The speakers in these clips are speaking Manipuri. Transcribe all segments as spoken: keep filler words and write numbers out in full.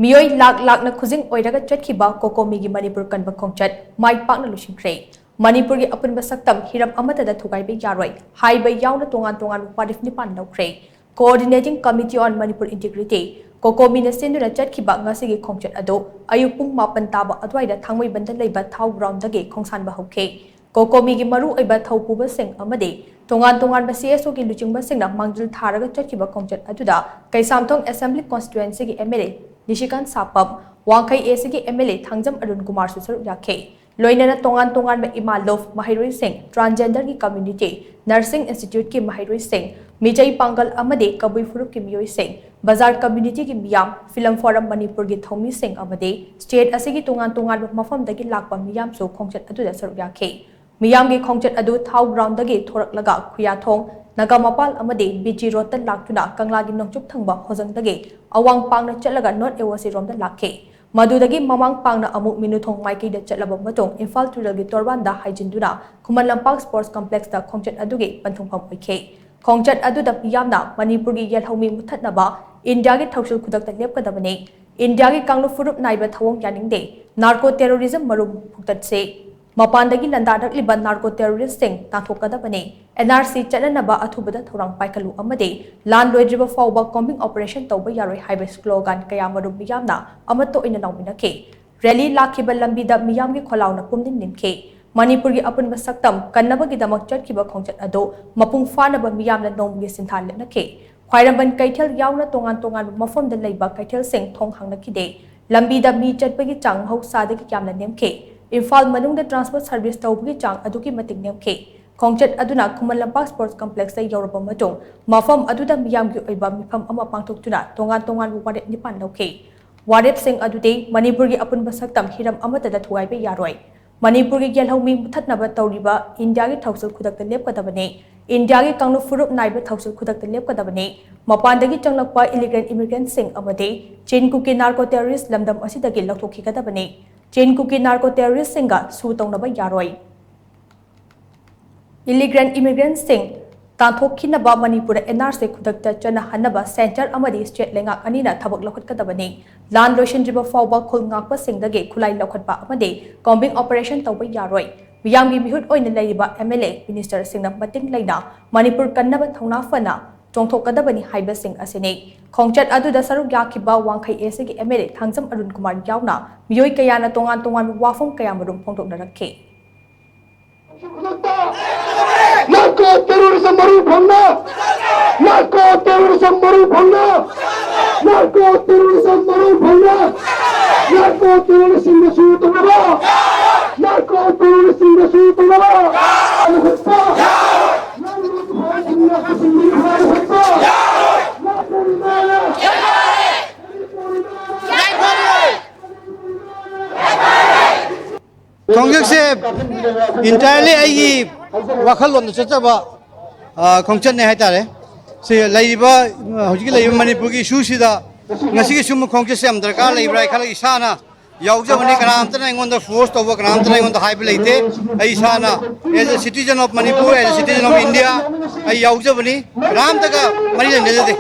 ꯃꯤꯑꯣꯏ ꯂꯥꯛ ꯂꯥꯛꯅ ꯈꯨꯖꯤꯡ ꯑꯣꯏꯔꯒ ꯆꯠꯈꯤꯕ ꯀꯣꯀꯣꯃꯤꯒꯤ ꯃꯅꯤꯄꯨꯔ ꯀꯟꯕ ꯈꯣꯡꯆꯠ ꯃꯥꯏ ꯄꯥꯛꯅ ꯂꯣꯏꯁꯤꯟꯈ꯭ꯔꯦ꯫ ꯃꯅꯤꯄꯨꯔꯒꯤ ꯑꯄꯨꯟꯕ ꯁꯛꯇꯝ ꯍꯤꯔꯝ ꯑꯃꯠꯇꯗ ꯊꯨꯒꯥꯏꯕ ꯌꯥꯔꯣꯏ ꯍꯥꯏꯕ ꯌꯥꯎꯅ ꯇꯣꯉꯥꯟ ꯇꯣꯉꯥꯟꯕ ꯋꯥꯔꯦꯞ ꯅꯤꯄꯥꯟ ꯂꯧꯈ꯭ꯔꯦ꯫ Coordinating Committee on Manipur Integrity, ꯀꯣꯀꯣꯃꯤꯅ ꯁꯤꯟꯗꯨꯅ ꯆꯠꯈꯤꯕ ꯉꯁꯤꯒꯤ ꯈꯣꯡꯆꯠ ꯑꯗꯨ ꯑꯌꯨꯛ ꯄꯨꯡ ꯃꯥꯄꯟ ꯇꯥꯕ ꯑꯗꯨꯋꯥꯏꯗ ꯊꯥꯡꯃꯩꯕꯟꯗ ꯂꯩꯕ ꯊꯥꯎ ꯒ꯭ꯔꯥꯎꯟꯗꯒꯤ ꯈꯣꯡꯁꯥꯟꯕ ꯍꯧꯈꯤ꯫ ꯀꯣꯀꯣꯃꯤꯒꯤ ꯃꯔꯨꯑꯣꯏꯕ ꯊꯧꯄꯨꯕꯁꯤꯡ ꯑꯃꯗꯤ ꯇꯣꯉꯥꯟ ꯇꯣꯉꯥꯟꯕ CSOꯒꯤ ꯂꯨꯆꯤꯡꯕꯁꯤꯡꯅ ꯃꯥꯡꯖꯤꯜ ꯊꯥꯔꯒ ꯆꯠꯈꯤꯕ ꯈꯣꯡꯆꯠ ꯑꯗꯨꯗ ꯀꯩꯁꯥꯝꯊꯣꯡ Assembly Constituencyꯒꯤ MLA ꯅꯤꯁꯤꯀꯥꯟ ꯁꯥꯄꯝ, ꯋꯥꯡꯈꯩ ACꯒꯤ MLA ꯊꯥꯡꯖꯝ ꯑꯔꯨꯟ ꯀꯨꯃꯥꯔꯁꯨ ꯁꯔꯨꯛ ꯌꯥꯈꯤ꯫ ꯂꯣꯏꯅꯅ ꯇꯣꯉꯥꯟ ꯇꯣꯉꯥꯟꯕ ꯏꯃꯥ ꯂꯣꯐ ꯃꯍꯩꯔꯣꯏꯁꯤꯡ, Transgenderꯒꯤ Community, Nursing Instituteꯀꯤ ꯃꯍꯩꯔꯣꯏꯁꯤꯡ, ꯃꯤꯖꯩ ꯄꯥꯡꯒꯜ ꯑꯃꯗꯤ ꯀꯕꯨꯏ ꯐꯨꯔꯨꯞꯀꯤ ꯃꯤꯑꯣꯏꯁꯤꯡ, ꯕꯖꯥꯔ communityꯒꯤ ꯃꯤꯌꯥꯝ, Film Forum ꯃꯅꯤꯄꯨꯔꯒꯤ ꯊꯧꯃꯤꯁꯤꯡ ꯑꯃꯗꯤ state ꯑꯁꯤꯒꯤ ꯇꯣꯉꯥꯟ ꯇꯣꯉꯥꯟꯕ ꯃꯐꯝꯗꯒꯤ ꯂꯥꯛꯄ ꯃꯤꯌꯥꯝꯁꯨ ꯈꯣꯡꯆꯠ ꯑꯗꯨꯗ ꯁꯔꯨꯛ ꯌꯥꯈꯤ꯫ ꯃꯤꯌꯥꯝꯒꯤ ꯈꯣꯡꯆꯠ ꯑꯗꯨ ꯊꯥꯎ ꯒ꯭ꯔꯥꯎꯟꯗꯒꯤ ꯊꯣꯔꯛꯂꯒ ꯈꯨꯌꯥꯊꯣꯡ, ꯅꯒꯥꯃꯄꯥꯜ ꯑꯃꯗꯤ BG Roadꯇ ꯂꯥꯛꯇꯨꯅ ꯀꯪꯂꯥꯒꯤ ꯅꯣꯡꯆꯨꯞ ꯊꯪꯕ ꯍꯣꯖꯪꯗꯒꯤ ꯑꯋꯥꯡ ꯄꯥꯡꯅ ꯆꯠꯂꯒ North AOCꯔꯣꯝꯗ ꯂꯥꯛꯈꯤ꯫ ꯃꯗꯨꯗꯒꯤ ꯃꯃꯥꯡ ꯄꯥꯡꯅ ꯑꯃꯨꯛ ꯃꯤꯅꯨꯊꯣꯡ ꯃꯥꯏꯀꯩꯗ ꯆꯠꯂꯕ ꯃꯇꯨꯡ ꯏꯝꯐꯥꯜ ꯇꯨꯔꯦꯜꯒꯤ ꯇꯣꯔꯕꯥꯟꯗ ꯍꯥꯏꯖꯤꯟꯗꯨꯅ ꯈꯨꯃꯟ ꯂꯝꯄꯥꯛ Sports Complexꯇ ꯈꯣꯡꯆꯠ ꯑꯗꯨꯒꯤ ꯄꯟꯊꯨꯡꯐꯝ ꯑꯣꯏꯈꯤ꯫ ꯈꯣꯡꯆꯠ ꯑꯗꯨꯗ ꯃꯤꯌꯥꯝꯅ ꯃꯅꯤꯄꯨꯔꯒꯤ ꯌꯦꯜꯍꯧꯃꯤ ꯃꯨꯊꯠꯅꯕ ꯏꯟꯗꯤꯌꯥꯒꯤ ꯊꯧꯁꯤꯜ ꯈꯨꯗꯛꯇ ꯂꯦꯞꯀꯗꯕꯅꯤ, ꯏꯟꯗꯤꯌꯥꯒꯤ ꯀꯥꯡꯂꯨꯞ ꯐꯨꯔꯨꯞ ꯅꯥꯏꯕ ꯊꯧꯑꯣꯡ ꯌꯥꯅꯤꯡꯗꯦ, narco terrorism ꯃꯔꯨꯝ ꯐꯨꯛꯇꯠꯁꯤ, ꯃꯄꯥꯟꯗꯒꯤ ꯂꯥꯟꯗꯥꯔꯛꯂꯤꯕ narco terroristꯁꯤꯡ ꯇꯥꯟꯊꯣꯛꯀꯗꯕꯅꯤ, NRC ꯆꯠꯅꯅꯕ ꯑꯊꯨꯕꯗ ꯊꯧꯔꯥꯡ ꯄꯥꯏꯈꯠꯂꯨ ꯑꯃꯗꯤ ꯂꯥꯟ ꯂꯣꯏꯗ꯭ꯔꯤꯕ ꯐꯥꯎꯕ combing operation ꯇꯧꯕ ꯌꯥꯔꯣꯏ ꯍꯥꯏꯕ slogan ꯀꯌꯥ ꯃꯔꯨꯝ ꯃꯤꯌꯥꯝꯅ ꯑꯃꯠꯇ ꯑꯣꯏꯅ ꯂꯥꯎꯃꯤꯟꯅꯈꯤ꯫ Rally ꯂꯥꯛꯈꯤꯕ ꯂꯝꯕꯤꯗ ꯃꯤꯌꯥꯝꯒꯤ ꯈꯣꯜꯂꯥꯎꯅ ꯄꯨꯝꯅꯤꯡ ꯅꯤꯡꯈꯤ꯫ ꯃꯅꯤꯄꯨꯔꯒꯤ ꯑꯄꯨꯟꯕ ꯁꯛꯇꯝ ꯀꯟꯅꯕꯒꯤꯗꯃꯛ ꯆꯠꯈꯤꯕ ꯈꯣꯡꯆꯠ ꯑꯗꯨ ꯃꯄꯨꯡ ꯐꯥꯅꯕ ꯃꯤꯌꯥꯝꯅ ꯅꯣꯡꯃꯒꯤ ꯁꯤꯟꯊꯥ ꯂꯦꯞꯅꯈꯤ꯫ ꯈ꯭ꯋꯥꯏꯔꯝꯕꯟ ꯀꯩꯊꯦꯜ ꯌꯥꯎꯅ ꯇꯣꯉꯥꯟ ꯇꯣꯉꯥꯟꯕ ꯃꯐꯝꯗ ꯂꯩꯕ ꯀꯩꯊꯦꯜꯁꯤꯡ ꯊꯣꯡ ꯍꯥꯡꯅꯈꯤꯗꯦ꯫ ꯂꯝꯕꯤꯗ ꯃꯤ ꯆꯠꯄꯒꯤ ꯆꯥꯡ ꯃꯍꯧꯁꯥꯗꯒꯤ ꯌꯥꯝꯅ ꯅꯦꯝꯈꯤ꯫ ꯏꯝꯐꯥꯜ ꯃꯅꯨꯡꯗ transport service ꯇꯧꯕꯒꯤ ꯆꯥꯡ ꯑꯗꯨꯛꯀꯤ ꯃꯇꯤꯛ ꯅꯦꯝꯈꯤ꯫ ꯈꯣꯡꯆꯠ ꯑꯗꯨꯅ ꯈꯨꯃꯟ ꯂꯝꯄꯥꯛ Sports Complexꯇ ꯌꯧꯔꯕ ꯃꯇꯨꯡ ꯃꯐꯝ ꯑꯗꯨꯗ ꯃꯤꯌꯥꯝꯒꯤ ꯑꯣꯏꯕ ꯃꯤꯐꯝ ꯑꯃ ꯄꯥꯡꯊꯣꯛꯇꯨꯅ ꯇꯣꯉꯥꯟ ꯇꯣꯉꯥꯟꯕ ꯋꯥꯔꯦꯞ ꯅꯤꯄꯥꯟ ꯂꯧꯈꯤ꯫ ꯋꯥꯔꯦꯞꯁꯤꯡ ꯑꯗꯨꯗꯤ ꯃꯅꯤꯄꯨꯔꯒꯤ ꯑꯄꯨꯟꯕ ꯁꯛꯇꯝ ꯍꯤꯔꯝ ꯑꯃꯠꯇꯗ ꯊꯨꯒꯥꯏꯕ ꯌꯥꯔꯣꯏ꯫ ꯃꯅꯤꯄꯨꯔꯒꯤ ꯌꯦꯜꯍꯧꯃꯤ ꯃꯨꯊꯠꯅꯕ ꯇꯧꯔꯤꯕ ꯏꯟꯗꯤꯌꯥꯒꯤ ꯊꯧꯁꯤꯜ ꯈꯨꯗꯛꯇ ꯂꯦꯞꯀꯗꯕꯅꯤ꯫ ꯏꯟꯗꯤꯌꯥꯒꯤ ꯀꯥꯡꯂꯨꯞ ꯐꯨꯔꯨꯞ ꯅꯥꯏꯕ ꯊꯧꯁꯤꯜ ꯈꯨꯗꯛꯇ ꯂꯦꯞꯀꯗꯕꯅꯤ꯫ ꯃꯄꯥꯟꯗꯒꯤ ꯆꯪꯂꯛꯄ illegal immigrantꯁꯤꯡ ꯑꯃꯗꯤ ꯆꯤꯟ ꯀꯨꯀꯤ narco terrorist ꯂꯝꯗꯝ ꯑꯁꯤꯗꯒꯤ ꯂꯧꯊꯣꯛꯈꯤꯒꯗꯕꯅꯤ꯫ ꯆꯤꯟ ꯀꯨꯀꯤ narco terroristꯁꯤꯡꯒ ꯁꯨ ꯇꯧꯅꯕ ꯌꯥꯔꯣꯏ꯫ Illegal immigrantꯁꯤꯡ ꯇꯥꯟꯊꯣꯛꯈꯤꯅꯕ ꯃꯅꯤꯄꯨꯔꯗ ꯑꯦꯟ ꯑꯥꯔ ꯁꯤ ꯈꯨꯗꯛꯇ ꯆꯠꯅꯍꯟꯅꯕ ꯁꯦꯟꯇꯔ ꯑꯃꯗꯤ ꯁ꯭ꯇꯦꯠ ꯂꯩꯉꯥꯛ ꯑꯅꯤꯅ ꯊꯕꯛ ꯂꯧꯈꯠꯀꯗꯕꯅꯤ꯫ ꯂꯥꯟ ꯂꯣꯏꯁꯤꯟꯗ꯭ꯔꯤꯕ ꯐꯥꯎꯕ ꯈꯨꯜ ꯉꯥꯛꯄꯁꯤꯡꯗꯒꯤ ꯈꯨꯠꯂꯥꯏ ꯂꯧꯈꯠꯄ ꯑꯃꯗꯤ ꯀꯣꯝꯕꯤꯡ ꯑꯣꯄꯔꯦꯁꯟ ꯇꯧꯕ ꯌꯥꯔꯣꯏ꯫ ꯃꯤꯌꯥꯝꯒꯤ ꯃꯤꯍꯨꯠ ꯑꯣꯏꯅ ꯂꯩꯔꯤꯕ ꯑꯦꯝ ꯑꯦꯜ ꯑꯦ, ꯃꯤꯅꯤꯁꯇꯔꯁꯤꯡꯅ ꯃꯇꯤꯡ ꯂꯩꯅ ꯃꯅꯤꯄꯨꯔ ꯀꯟꯅꯕ ꯊꯧꯅꯥ ꯐꯅ ꯆꯣꯡꯊꯣꯛꯀꯗꯕꯅꯤ ꯍꯥꯏꯕꯁꯤꯡ ꯑꯁꯤꯅꯤ꯫ ꯈꯣꯡꯆꯠ ꯑꯗꯨꯗ ꯁꯔꯨꯛ ꯌꯥꯈꯤꯕ ꯋꯥꯡꯈꯩ ꯑꯦ ꯁꯤꯒꯤ M L A Thangjam Arun Kumar ꯌꯥꯎꯅ ꯃꯤꯑꯣꯏ ꯀꯌꯥꯅ ꯇꯣꯉꯥꯟ ꯇꯣꯉꯥꯟꯕ ꯋꯥꯐꯝ ꯀꯌꯥꯃꯔꯨꯝ ꯐꯣꯡꯗꯣꯛꯅꯔꯛꯈꯤ꯫ ꯅꯥꯔꯀꯣ ꯇꯦꯔꯣꯔꯤꯖꯝ ꯃꯔꯨ ꯐꯪꯅ! ꯅꯥꯔꯀꯣ ꯇꯦꯔꯣꯔꯤꯖꯝ ꯃꯔꯨ ꯐꯪꯅ! ꯅꯥꯔꯀꯣ ꯇꯦꯔꯣꯔꯤꯖꯝ ꯃꯔꯨ ꯐꯪꯅ! ꯅꯥꯔꯀꯣ ꯇꯦꯔꯣꯔꯤꯁꯁꯤꯡꯗ ꯁꯨꯔꯨ ꯇꯧꯅꯕ! ꯅꯥꯔꯀꯣ ꯇꯦꯔꯣꯔꯤꯁꯁꯤꯡꯗ ꯁꯨꯔꯨ ꯇꯧꯅꯕ! ꯅꯥꯔꯀꯣ ꯇꯦꯔꯣꯔꯤꯁꯁꯤꯡꯗ ꯁꯨꯔꯨ ꯇꯧꯅꯕ! ꯈꯣꯡꯆꯠꯁꯦ entirely ꯑꯩꯒꯤ ꯋꯥꯈꯜꯂꯣꯟꯗ ꯆꯠꯆꯕ, ꯑ, ꯈꯣꯡꯆꯠꯅꯦ ꯍꯥꯏꯇꯥꯔꯦ꯫ ꯁꯤ ꯂꯩꯔꯤꯕ, ꯑ, ꯍꯧꯖꯤꯛꯀꯤ ꯂꯩꯔꯤꯕ ꯃꯅꯤꯄꯨꯔꯒꯤ ꯏꯁꯨꯁꯤꯗ ꯉꯁꯤꯒꯤ ꯁꯨꯝꯕ ꯈꯣꯡꯆꯠꯁꯦ ꯌꯥꯝ ꯗꯔꯀꯥꯔ ꯂꯩꯕ꯭ꯔꯥ ꯍꯥꯏ ꯈꯜꯂꯒ ꯏꯁꯥꯅ ꯌꯥꯎꯖꯕꯅꯤ꯫ ꯀꯅꯥꯝꯇꯅ ꯑꯩꯉꯣꯟꯗ force ꯇꯧꯕ, ꯀꯅꯥꯝꯇꯅ ꯑꯩꯉꯣꯟꯗ ꯍꯥꯏꯕ ꯂꯩꯇꯦ꯫ ꯑꯩ ꯏꯁꯥꯅ, as a citizen of Manipur, as a citizen of India, ꯑꯩ ꯌꯥꯎꯖꯕꯅꯤ꯫ ꯀꯅꯥꯝꯇꯒ ꯃꯔꯤ ꯂꯩꯅꯖꯗꯦ꯫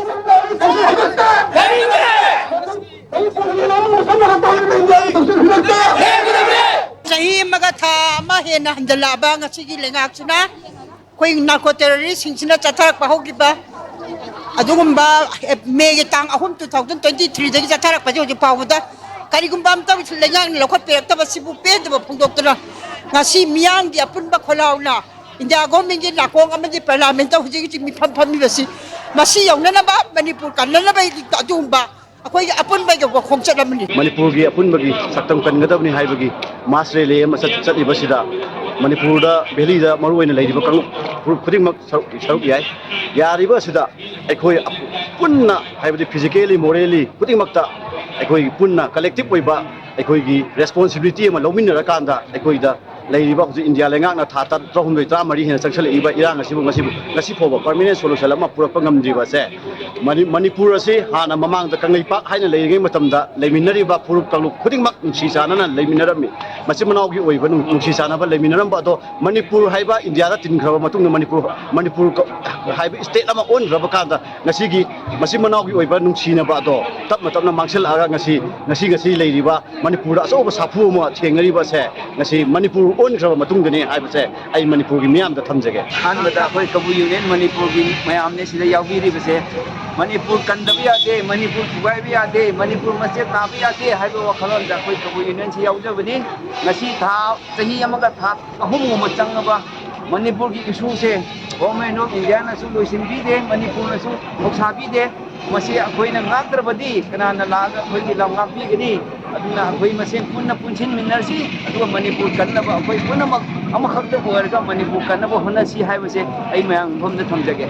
ꯆꯍꯤ ꯑꯃꯒ ꯊꯥ ꯑꯃ ꯍꯦꯟꯅ ꯍꯟꯖꯜꯂꯛꯑꯕ ꯉꯁꯤꯒꯤ ꯂꯩꯉꯥꯛꯁꯤꯅ ꯑꯩꯈꯣꯏ ꯅꯥꯔꯀꯣ ꯇꯦꯔꯣꯔꯤꯁꯁꯤꯡꯁꯤꯅ ꯆꯠꯊꯔꯛꯄ ꯍꯧꯈꯤꯕ ꯑꯗꯨꯒꯨꯝꯕ ꯃꯦꯒꯤ ꯇꯥꯡ ꯑꯍꯨꯝ, two thousand twenty threeꯗꯒꯤ ꯆꯠꯊꯔꯛꯄꯁꯦ ꯍꯧꯖꯤꯛ ꯐꯥꯎꯕꯗ ꯀꯔꯤꯒꯨꯝꯕ ꯑꯃꯇ ꯂꯩꯉꯥꯛꯅ ꯂꯧꯈꯠꯄꯤꯔꯛꯇꯕꯁꯤꯕꯨ ꯄꯦꯟꯗꯕ ꯐꯣꯡꯗꯣꯛꯇꯨꯅ ꯉꯁꯤ ꯃꯤꯌꯥꯝꯒꯤ ꯑꯄꯨꯟꯕ ꯈꯣꯜꯂꯥꯎꯅ ꯏꯟꯗꯤꯌꯥ ꯒꯣꯔꯃꯦꯟꯒꯤ ꯅꯥꯀꯣꯡ ꯑꯃꯗꯤ ꯄꯥꯔꯂꯥꯃꯦꯟꯇ ꯍꯧꯖꯤꯛ ꯍꯧꯖꯤꯛ ꯃꯤꯐꯝ ꯐꯝꯃꯤꯕꯁꯤ ꯃꯁꯤ ꯌꯧꯅꯅꯕ, ꯃꯅꯤꯄꯨꯔ ꯀꯟꯅꯅꯕ ꯑꯗꯨꯒꯨꯝꯕ ꯑꯩꯈꯣꯏꯒꯤ ꯑꯄꯨꯟꯕꯒꯤ ꯈꯣꯡꯆꯠ ꯑꯃꯅꯤ꯫ ꯃꯅꯤꯄꯨꯔꯒꯤ ꯑꯄꯨꯟꯕꯒꯤ ꯁꯛꯇꯝ ꯀꯟꯒꯗꯕꯅꯤ ꯍꯥꯏꯕꯒꯤ mass rally ꯑꯃ ꯆꯠ-, ꯆꯠꯂꯤꯕꯁꯤꯗ ꯃꯅꯤꯄꯨꯔꯗ, ꯚꯦꯂꯤꯗ ꯃꯔꯨꯑꯣꯏꯅ ꯂꯩꯔꯤꯕ ꯀꯥꯡꯂꯨꯞ ꯐꯨꯔꯨꯞ ꯈꯨꯗꯤꯡꯃꯛ ꯁꯔꯨꯛ, ꯁꯔꯨꯛ ꯌꯥꯏ꯫ ꯌꯥꯔꯤꯕ ꯑꯁꯤꯗ ꯑꯩꯈꯣꯏ ꯄꯨꯟꯅ, ꯍꯥꯏꯕꯗꯤ physically, morally ꯈꯨꯗꯤꯡꯃꯛꯇ ꯑꯩꯈꯣꯏ ꯄꯨꯟꯅ collective ꯑꯣꯏꯕ ꯑꯩꯈꯣꯏꯒꯤ ꯔꯦꯁꯄꯣꯟꯁꯤꯕꯤꯂꯤꯇꯤ ꯑꯃ ꯂꯧꯃꯤꯟꯅꯔꯀꯥꯟꯗ ꯑꯩꯈꯣꯏꯗ ꯂꯩꯔꯤꯕ ꯍꯧꯖꯤꯛ ꯏꯟꯗꯤꯌꯥ ꯂꯩꯉꯥꯛꯅ ꯊꯥ ꯇꯔꯥꯍꯨꯝꯗꯣꯏ ꯇꯔꯥꯃꯔꯤ ꯍꯦꯟꯅ ꯆꯪꯁꯤꯜꯂꯛꯏꯕ ꯏꯔꯥꯡ ꯑꯁꯤꯕꯨ ꯉꯁꯤꯕꯨ ꯉꯁꯤ ꯐꯥꯎꯕ ꯄꯔꯃꯤꯅꯦꯟ ꯁꯣꯂꯨꯁꯟ ꯑꯃ ꯄꯨꯔꯛꯄ ꯉꯝꯗ꯭ꯔꯤꯕꯁꯦ ꯃꯅꯤꯄꯨꯔ ꯑꯁꯤ ꯍꯥꯟꯅ ꯃꯃꯥꯡꯗ ꯀꯪꯂꯩꯄꯥꯛ ꯍꯥꯏꯅ ꯂꯩꯔꯤꯉꯩ ꯃꯇꯝꯗ ꯂꯩꯃꯤꯟꯅꯔꯤꯕ ꯐꯨꯔꯨꯞ ꯀꯥꯡꯂꯨꯞ ꯈꯨꯗꯤꯡꯃꯛ ꯅꯨꯡꯁꯤ ꯆꯥꯟꯅꯅ ꯂꯩꯃꯤꯟꯅꯔꯝꯃꯤ꯫ ꯃꯆꯤꯟ ꯃꯅꯥꯎꯒꯤ ꯑꯣꯏꯕ ꯅꯨꯡꯁꯤ ꯆꯥꯟꯅꯕ ꯂꯩꯃꯤꯟꯅꯔꯝꯕ ꯑꯗꯣ ꯃꯅꯤꯄꯨꯔ ꯍꯥꯏꯕ ꯏꯟꯗꯤꯌꯥꯗ ꯇꯤꯟꯈ꯭ꯔꯕ ꯃꯇꯨꯡꯗ ꯃꯅꯤꯄꯨꯔ ꯃꯅꯤꯄꯨꯔ ꯍꯥꯏꯕ ꯏꯁꯇꯦꯠ ꯑꯃ ꯑꯣꯟꯈ꯭ꯔꯕ ꯀꯥꯟꯗ ꯉꯁꯤꯒꯤ ꯃꯆꯤꯟ ꯃꯅꯥꯎꯒꯤ ꯑꯣꯏꯕ ꯅꯨꯡꯁꯤꯅꯕ ꯑꯗꯣ ꯇꯞꯅ ꯇꯞꯅ ꯃꯥꯡꯁꯤꯜꯂꯛꯑꯒ ꯉꯁꯤ ꯉꯁꯤ ꯉꯁꯤ ꯂꯩꯔꯤꯕ ꯃꯅꯤꯄꯨꯔꯗ ꯑꯆꯧꯕ ꯁꯥꯐꯨ ꯑꯃ ꯊꯦꯡꯅꯔꯤꯕꯁꯦ ꯉꯁꯤ ꯃꯅꯤꯄꯨꯔ ꯑꯣꯟꯈ꯭ꯔꯕ ꯃꯇꯨꯡꯗꯅꯤ ꯍꯥꯏꯕꯁꯦ ꯑꯩ ꯃꯅꯤꯄꯨꯔꯒꯤ ꯃꯤꯌꯥꯝꯗ ꯊꯝꯖꯒꯦ꯫ ꯑꯍꯥꯟꯕꯗ ꯑꯩꯈꯣꯏ ꯀꯕꯨꯏ ꯌꯨꯅꯤꯌꯟ ꯃꯅꯤꯄꯨꯔꯒꯤ ꯃꯌꯥꯝꯅꯦ ꯁꯤꯗ ꯌꯥꯎꯕꯤꯔꯤꯕꯁꯦ꯫ ꯃꯅꯤꯄꯨꯔ ꯀꯟꯗꯕ ꯌꯥꯗꯦ, ꯃꯅꯤꯄꯨꯔ ꯊꯨꯒꯥꯏꯕ ꯌꯥꯗꯦ, ꯃꯅꯤꯄꯨꯔ ꯃꯆꯦꯠ ꯇꯥꯕ ꯌꯥꯗꯦ ꯍꯥꯏꯕ ꯋꯥꯈꯜꯂꯣꯟꯗ ꯑꯩꯈꯣꯏ ꯀꯕꯨꯏ ꯌꯨꯅꯤꯌꯟꯁꯤ ꯌꯥꯎꯖꯕꯅꯤ꯫ ꯉꯁꯤ ꯊꯥ ꯆꯍꯤ ꯑꯃꯒ ꯊꯥ ꯑꯍꯨꯝꯒꯨꯝꯕ ꯆꯪꯉꯕ ꯃꯅꯤꯄꯨꯔꯒꯤ ꯏꯁꯨꯁꯦ ꯒꯣꯔꯃꯦꯟ ꯑꯣꯐ ꯏꯟꯗꯤꯌꯥꯅꯁꯨ ꯂꯣꯏꯁꯤꯟꯕꯤꯗꯦ, ꯃꯅꯤꯄꯨꯔꯅꯁꯨ ꯊꯧꯁꯥꯕꯤꯗꯦ꯫ ꯃꯁꯤ ꯑꯩꯈꯣꯏꯅ ꯉꯥꯛꯇ꯭ꯔꯕꯗꯤ ꯀꯅꯥꯅ ꯂꯥꯛꯑꯒ ꯑꯩꯈꯣꯏꯒꯤ ꯂꯝ ꯉꯥꯛꯄꯤꯒꯅꯤ? ꯑꯗꯨꯅ ꯑꯩꯈꯣꯏ ꯃꯁꯦꯟ ꯄꯨꯟꯅ ꯄꯨꯟꯁꯤꯟꯃꯤꯟꯅꯔꯁꯤ, ꯑꯗꯨꯒ ꯃꯅꯤꯄꯨꯔ ꯀꯟꯅꯕ ꯑꯩꯈꯣꯏ ꯄꯨꯝꯅꯃꯛ ꯑꯃꯈꯛꯇ ꯑꯣꯏꯔꯒ ꯃꯅꯤꯄꯨꯔ ꯀꯟꯅꯕ ꯍꯣꯠꯅꯁꯤ ꯍꯥꯏꯕꯁꯦ ꯑꯩ ꯃꯌꯥꯝ ꯃꯐꯝꯗ ꯊꯝꯖꯒꯦ꯫